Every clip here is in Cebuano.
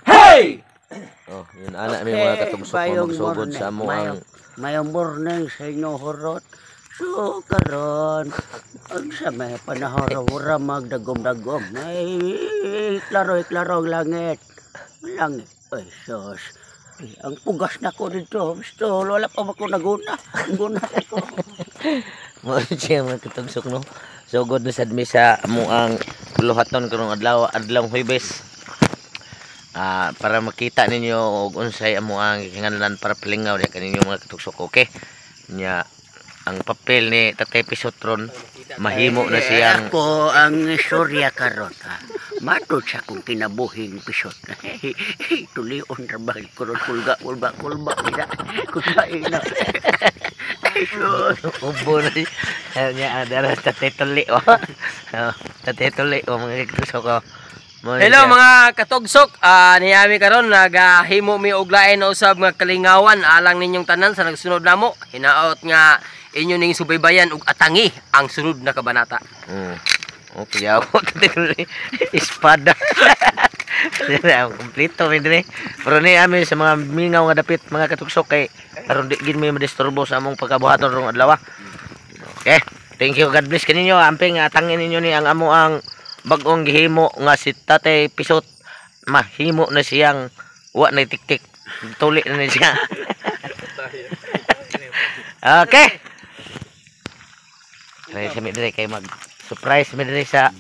Hey! Oh, yun ana may mga katugsok mo magsugod sa amo ang Mayong morning sa inyo horot. So karon ang sa may panahon ra wala magdagom-dagom. Ay klaro klaro ang langit. Langit. Ay sus. Ay, ang pugas na ko dito. Gusto wala pa ko naguna. Guna ko. Mao siya mga katugsok no. Sugod na sad mi sa amo ang buluhaton karong adlaw, adlawng Huwebes. Para makita ninyo og unsay amo ang gikinahanglan para palingaw diha kaninyo mga katugsok, okay? Nya ang papel ni Tatay Pisot ron mahimo na siyang Ako ang istorya karon ha. Matod sa akong kinabuhing pisot. Tulion ra ba ko ron kulga kulba kulba ina. Kulba ina. Ubo na siya. Nya dara Tatay Tuli oh. Oh, Tatay Tuli oh mga katugsok oh. Hello mga katugsok, niami karon nagahimo mi og lain na usab nga kalingawan alang ninyong tanan sa nagsunod namo. Hinaot nga inyo ning subaybayan og atangi ang sunod na kabanata. Okay, ako Tatay Tuli. Espada. Kompleto mi dire. Pero ni ami sa mga mingaw nga dapit mga katugsok kay aron di gid mi madisturbo sa among pagkabuhaton rong adlaw. Okay. Thank you. God bless kaninyo. Amping atangin ninyo ni ang amo ang bagong gihimo nga si Tatay Pisot. Mahimo na siyang wa na tiktik. Tuli na ni siya. Okay. Kaya sa mi dire kay mag surprise mi dire sa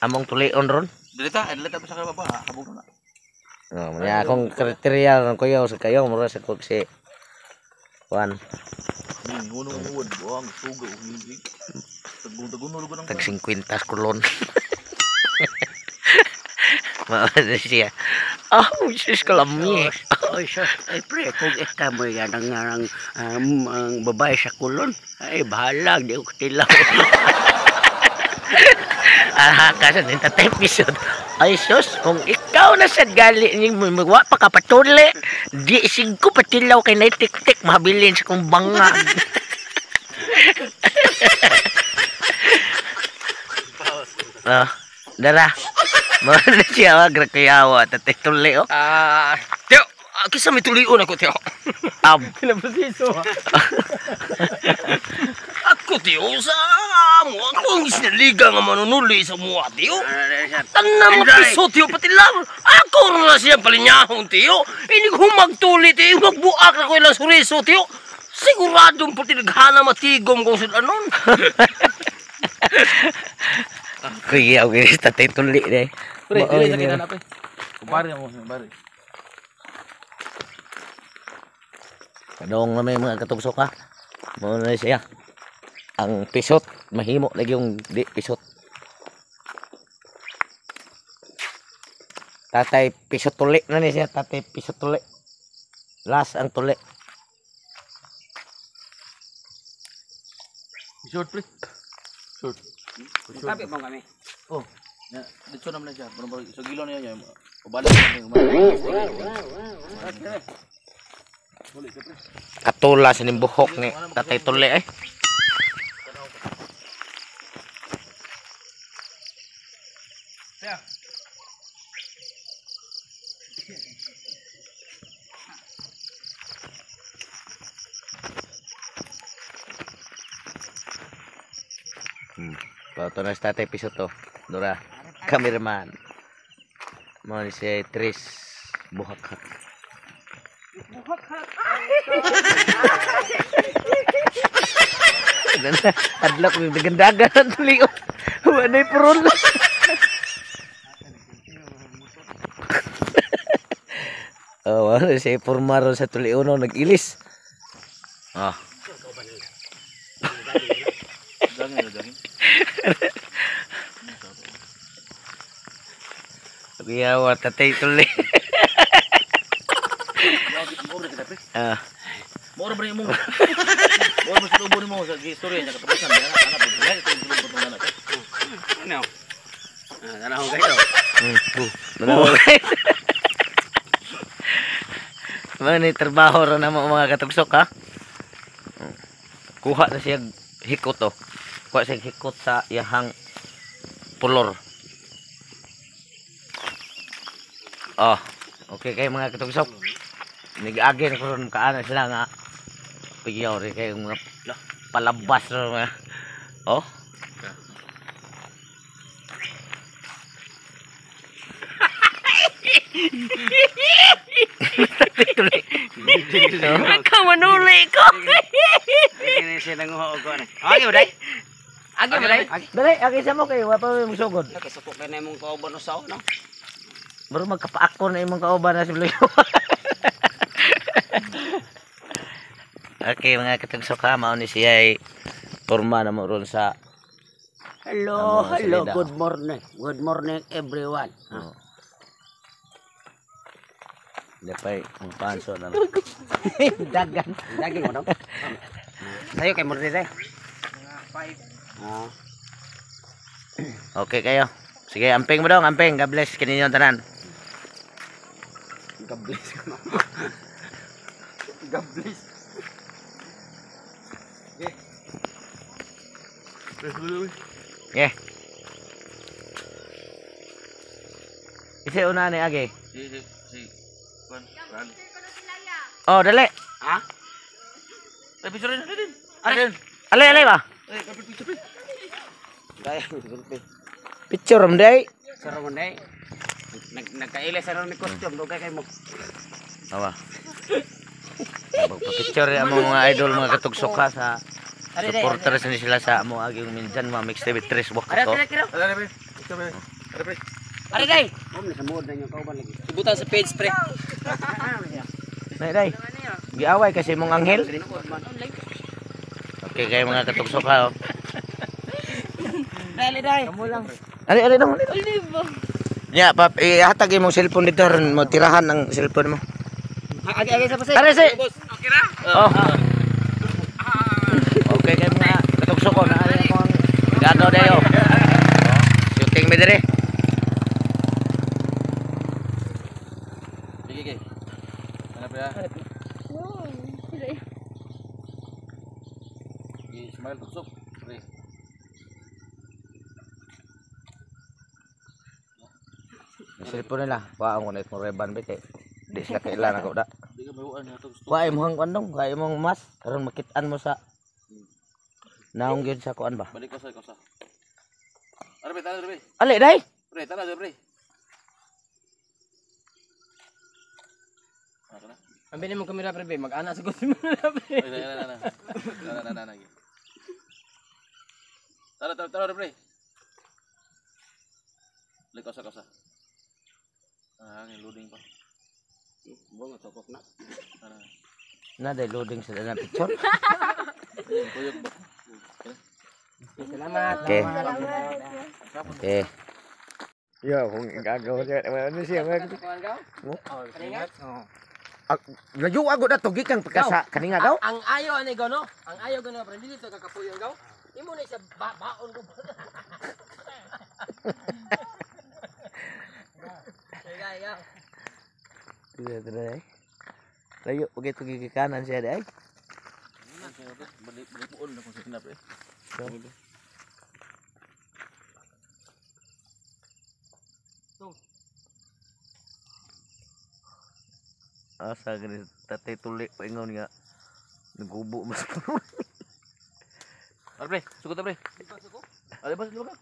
among tulion ron. Dilita, dilita pa sa kaba habog na. Oh, muna akong kriteria ron kuya sa kayo mura sa kog si Juan. Hunong huwad, buang suga ug hindi. Tagun-tagun lugar ang Tag 50 kulon. Mao na siya. Oh, sus kalami. Oy sus, ay pre, kung ikaw mo yan ang babae sa kulon, ay bahala, di ko tilaw. Ah, kasi din Tatay Pisot. Ay sus, kung ikaw na sad gali ning wa pa ka patuli, di sigko patilaw kay nay tik-tik mabilin sa kong bangag. Ah, dara. Mao na siya wa grakuyawa Tatay Tuli oh. Ah, Teo, kisa may tulion ako Teo. Ab. Pinaprosiso. Ako Teo sa amo ako ang isinaliga nga manunuli sa mua Teo. Tanan mga piso Teo pati lang. Ako na siya palinyahon Teo. Inig humagtuli Teo, magbuak na ko ilang suriso Teo. Siguradong pati naghana matigom kung sudanon. Kuya, okay, Tatay Tuli de. Pre, dili sa kinana pre. Kumpare mo, kumpare. Kadong na may mga katugsok ha. Mao na siya. Ang pisot, mahimo lagi yung di pisot. Tatay Pisot Tuli na ni siya, Tatay Pisot Tuli. Last ang tuli. Short pre. Short. Tabi mo kami. Oh. Ya, dito naman na siya. Pero sa gilo niya niya. Ubalik na niya. Katula sa ning buhok ni Tatay Tuli eh. Pato na si Tatay Pisot to. Dora, cameraman. Mo ni si Tris Buhakhak. Buhakhak. Adlok mi dagandagan ang tuli. Wa nay purol. Oh, wala si porma ron sa tuli uno nag-ilis. Ah. Kuya, wa Tatay Tuli. Ah. Moro ba mo? Moro ba sa tubo nimo sa istorya niya katapusan niya anak po. Ito yung tulong po anak. Ano? Ah, tanahon kayo. Mani trabaho ro na mo mga katugsok ha. Kuha na siya hikot oh. Kuha siya hikot sa iyahang pulor. Oh, okay kayo mga katugsok. Nag-agi na karon kaana sila nga piyaw rin kayo mga palabas na mga. Oh. Nakamanuli ko. Agi ba day? Agi ba day? Dali, agi sa mo kayo, wa pa may musugod. Nakasupok na imong kauban usaw no. Bro magkapaakon na imong kauban na si Blue. Okay mga katugsok ha, mao ni siya ay porma na mo ron sa Hello, Amo, hello, salida. good morning. Good morning everyone. Oh. Dapay magpanso na. Dagan. Daging mo no? Sayo kay mo diri. Ah. Okay kayo. Sige, amping mo dong, amping. God bless kaninyo tanan. God bless ko. God bless. Yeah. Isa una ni agi. Si. Kuan, kuan. Oh, dali. Ha? Ay, picture rin, rin. Are. Ali, ali ba? Ay, kapit picture rin. Dai, gulpi. Picture mo day. Saro mo dai. Nagkaila sa ron ni costume dugay kay mo. Awa. Magpa-picture rin ang mga idol mga katugsok ha sa supporters ni sila sa amo aging minsan mga mix TV 3 walk Are, ko. are, are. Ala, pre. Picture pre. Are, pre. Are dai. Mo na sa mood na yung kauban lagi. Ibutan sa page pre. Day, day. Giaway kasi mong anghel. Okay kayo mga katugsok ha. Oh. Dai, dai. Kamo lang. Ali, ali dong, ali dong. Ya, pap, ihatag imong cellphone dito ron mo tirahan ang cellphone mo. Agi, agi sa pasay. Tara si. Okay ra? Oh. Okay kayo mga katugsok ko na ari ako ang gagaw dayo. Shooting mi dire. Sige, sige. Ano pre? Sige, smile tugsok. Pre. Ang cellphone nila, waong ko na itong reban ba kay di sila kailan ako da. Di ka mayuan nga tugsok. Wa imong kuan dong, wa imong mas karon makitaan mo sa naong gyud sa kuan ba. Balik ko sa ikaw sa. Are, pre, tara, pre. Ali day. Pre, tara, pre. Ano na? Ambilin mo kamera pre, mag-ana sa gusto mo na pre. Ay, na, na, na. Na, na, na, na. Tara, tara, tara, pre. Balik ko sa ikaw sa. Ah, ang loading pa. Bongo tokok na. Ano? Na day loading sa na picture. Ayun, kuyog ba? Salamat. Okay. Okay. Yo, kung gagawa siya, ano siya, Layo ako na to gikan pagka sa kaninga daw. Ang ayo ani go no? Ang ayo go no pre dili to kakapuyon gaw. Imo na siya baon ko. Ikaw, ikaw. Tira tira ay. Layo pag ito gigikanan siya day. Balik, balik po na kung sa sinap eh. Asa gani tatay tuli paingon nga nagubo mas puno. Are, pre, sugod na, pre. Are, bas, libag ka.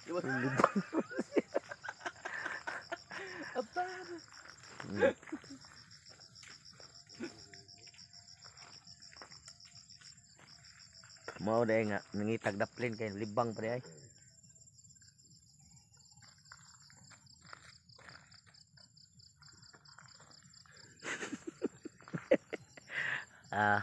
Libag. Mao day nga nangitag daplin kay libang pre ay. Ah.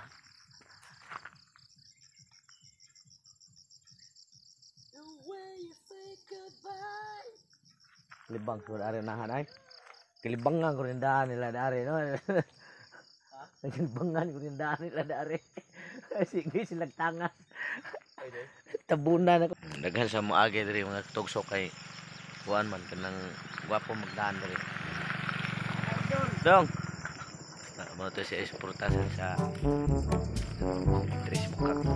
Libang ko ari nahan ay. Kilibangan ko rin daan nila dari no. Kilibangan ko rin daan nila dari. Sige silang tangas. Tabunan ako. Daghan sa moagi diri mga tugsok kay kuan man kanang gwapo magdaan diri. Dong. Mo to si Esportas sa Tres Bukak.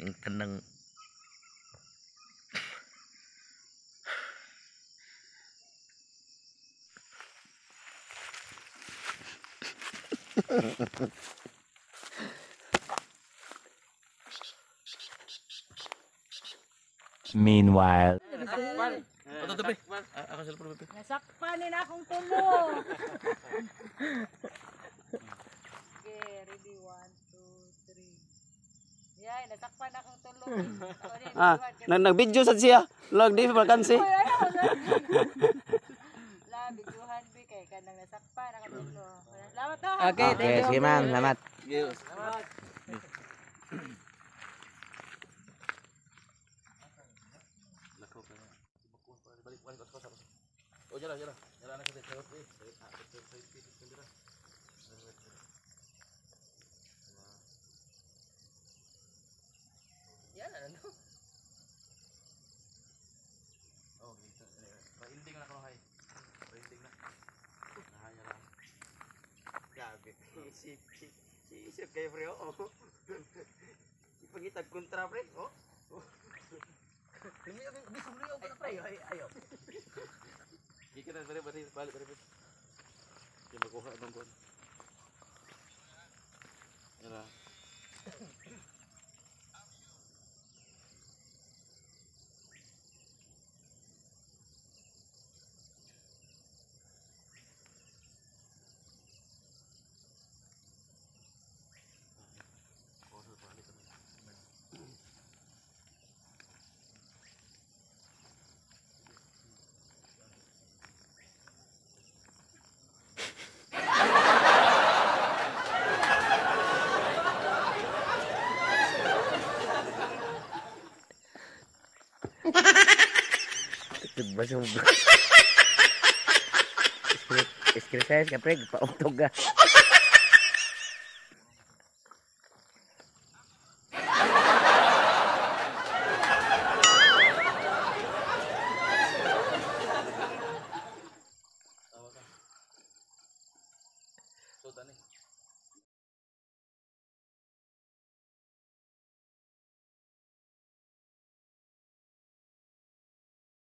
Ang kanang Meanwhile. Ako sa pre. Nasakpan ni na akong tulo. Okay, ready? 1, 2, 3. Yay, nasakpan akong tulo. Ah, nag-video sad siya. Log di pa kansi. La, videohan bi kay kanang nasakpan akong tulo. Salamat ha. Okay, Okay, sige ma'am, salamat. Oh, jara jara. Jara na kasi. Yan ano. Oh, pa-ending na ko hay. Pa-ending na. Nahaya lang. Grabe. Isip, isip kayo pre, oh. Ipagitag kontra pre, oh. Ayo, ayo. Gikan na balik balik balik balik. Di makuha nung kon. Jara. Basong. Exercise ka pre, pautog ka. So tani.